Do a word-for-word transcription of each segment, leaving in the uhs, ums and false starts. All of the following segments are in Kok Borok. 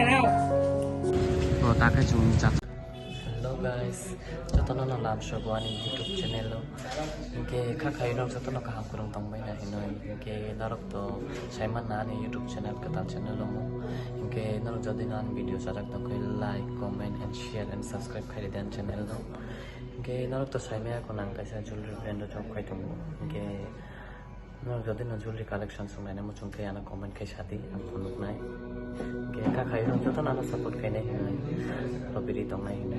O ta khe chwng cha. Hello guys, jotono no lam sogo ani YouTube channel o. Hinkhe kha khayo norok jotono kaham kwrwng tongbai na hinwi. Hinkhe norok to saiman na ani YouTube channel kwtal channel omo. Hinkhe norok jodi no ani video chajak tongkhe like, comment and share and subscribe khaidi ani channel no. Hinkhe norok to saimaya ko nang kaisa jewelry brand o job khai tongo. Hinkhe norok jodi no jewelry collection swng naina muchung khe ano comment khai sadi, ang phunuknai. Hinkhe kha khayo norok jotono ano support khainai hinwi, lobiri tongnai hinwi.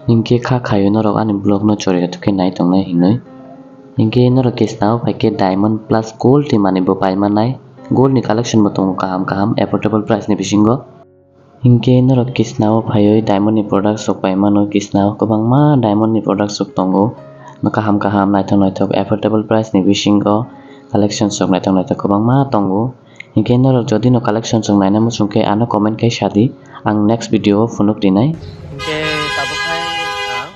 Hinkhe kha khayo norok ani vlog no choriya thukhe nai tongnai hinwi. Hinkhe norok kisnao phaikhe diamond plus gold ni manwi bo paimanai. Gold ni collection bo tongo kaham kaham affordable price ni bisingo. Hinkhe norok kisnao phaiwi diamond ni product sok paimano, kisnao kwbangma diamond ni product sok tongo. Kaham kaham naithok naithok affordable price ni bisingo collection sok naithok naithok kwbangma tongo. Hinkhe norok jodi no collection chwng naina muchung khe ano comment khai sadi, ang next video o phunuk rinai. Hinkhe tabuk hai ang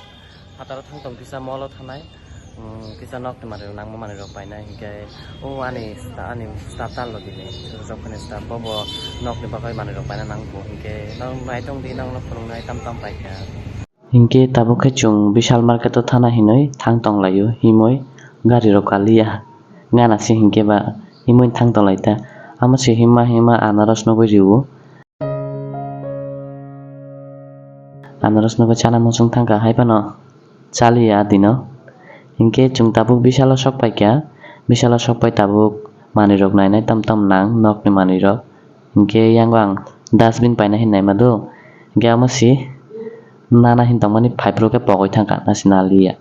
phataro thang tong kisa mall o thanai, um, kisa nokni manwi rok nangma manwi rok painai, hinkhe o ani sta-, ani staff ta logini, jokhani staff bo bo nokni bagwi manwi rok paina nangkho, hinkhe nang naitong di, nangno phunuknai tam tam paikha. Hinkhe tabuk khe chwng Vishal market o thana hinwi thang tonglaio himwi gari rok kaliya gana se hinkhe ba himwi thang tonglaita. Amo se himma himma anaros nugwi rio. Anaros nugwi chana muchung thangkha hai phano chaliya dino. Hinkhe chwng tabuk Vishal o sok paikha, Vishal o sok pai tabuk manwi rok nainai tam tam nang nokni manwi rok. Hinkhe yango ang dustbin paina hinwi naima do. Hinkhe amo se nana hin tongmani pipe rok khe pogwi thangkha nasi naliya.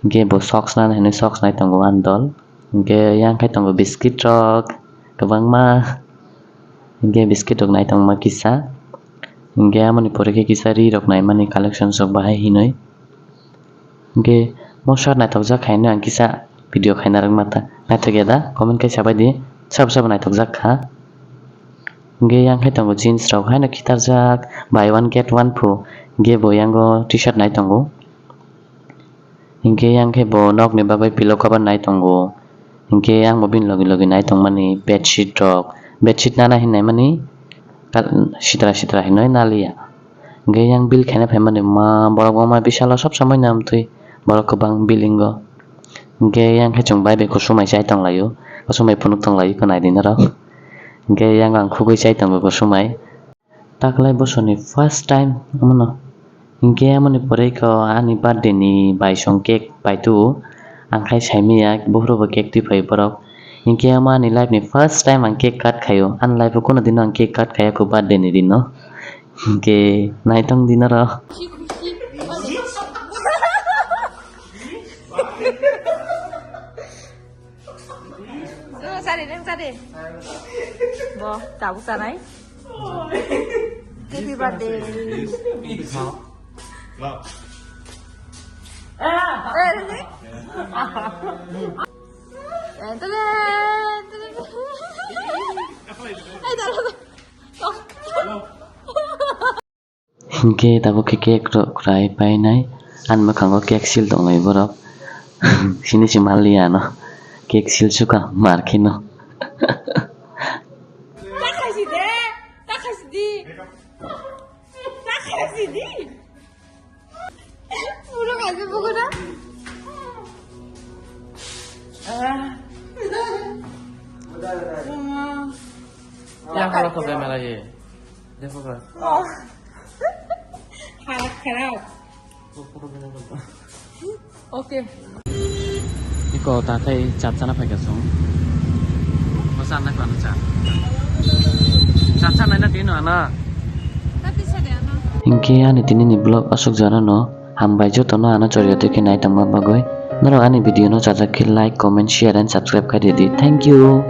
Hinkhe bo socks nana hinwi socks nai tongo ani dol. Hinkhe yang khe tongo biscuit rok kwbangma. Hinkhe biscuit rok nai tongma kisa. Hinkhe amoni pore khe kisa ri rok naimani collection sok bahai hinwi. Hinkhe mo shirt naithokjak khainwi ang kisa video khaina rwkma ta. Naithokya da? Comment khe sabai di. Sabo sabo naithokjak kha. Hinkhe yang khe tongo jeans rok haino khitarjak, buy one get one free. Hinkhe bo yango T-shirt nai tongo. Hinkhe yang khe bo nokni bagwi pillow cover nai tongo. Hinkhe yang bo bini logi logi nai tongmani bedsheet rok. Bedsheet nana hinwi naimani kal-, sitra sitra hinwi naliya. Hinkhe yang bill khaina phaimani ma borok wngma bisalo sob somai no amtwi borok kwbang billing o. Hinkhe yang khe chwng bai bai kusumai chai tonglaio. Kusumai phunuk tonglaio khe naidi norok. Hinkhe yang ang khugui chai tongo kusumai. Taklai bosorni first time omono. Hinkhe amoni pore khe ani birthday ni baisong cake paitio. Ang khai saimanya, buphuru bo cake twi phaio borok. Hinkhe amo ani life ni first time ang cake cut khaio. Ani life o kunu dino ang cake cut khaiya kho birthday ni dino. Hinkhe naitong dino ro. Sari nang sari. Bo, tabuk sanai. Happy birthday. Hinkhe tabuk khe cake rok kwrai painai. Ani mwkhango cake seal tonglai borok. Sini se manliya ano. Cake seal sukha mar kheno. Ta khaisi de, ta khaisi di. Ta khaisi di. Puro khaisi bugo na. Ah. Yang khala kho camera ye. Dekho ka. Oh. Halat kharap. Okay. Iko ta khai chat chana phaikha song. Masa anak mana chat. Chat chana na dino ana. Hinkhe ani tini ni vlog aswk jora no hambai joto no ano choriya twi khe nai tongma bagwi. Norok ani video no chajak khe like, comment, share and subscribe khai di. Thank you.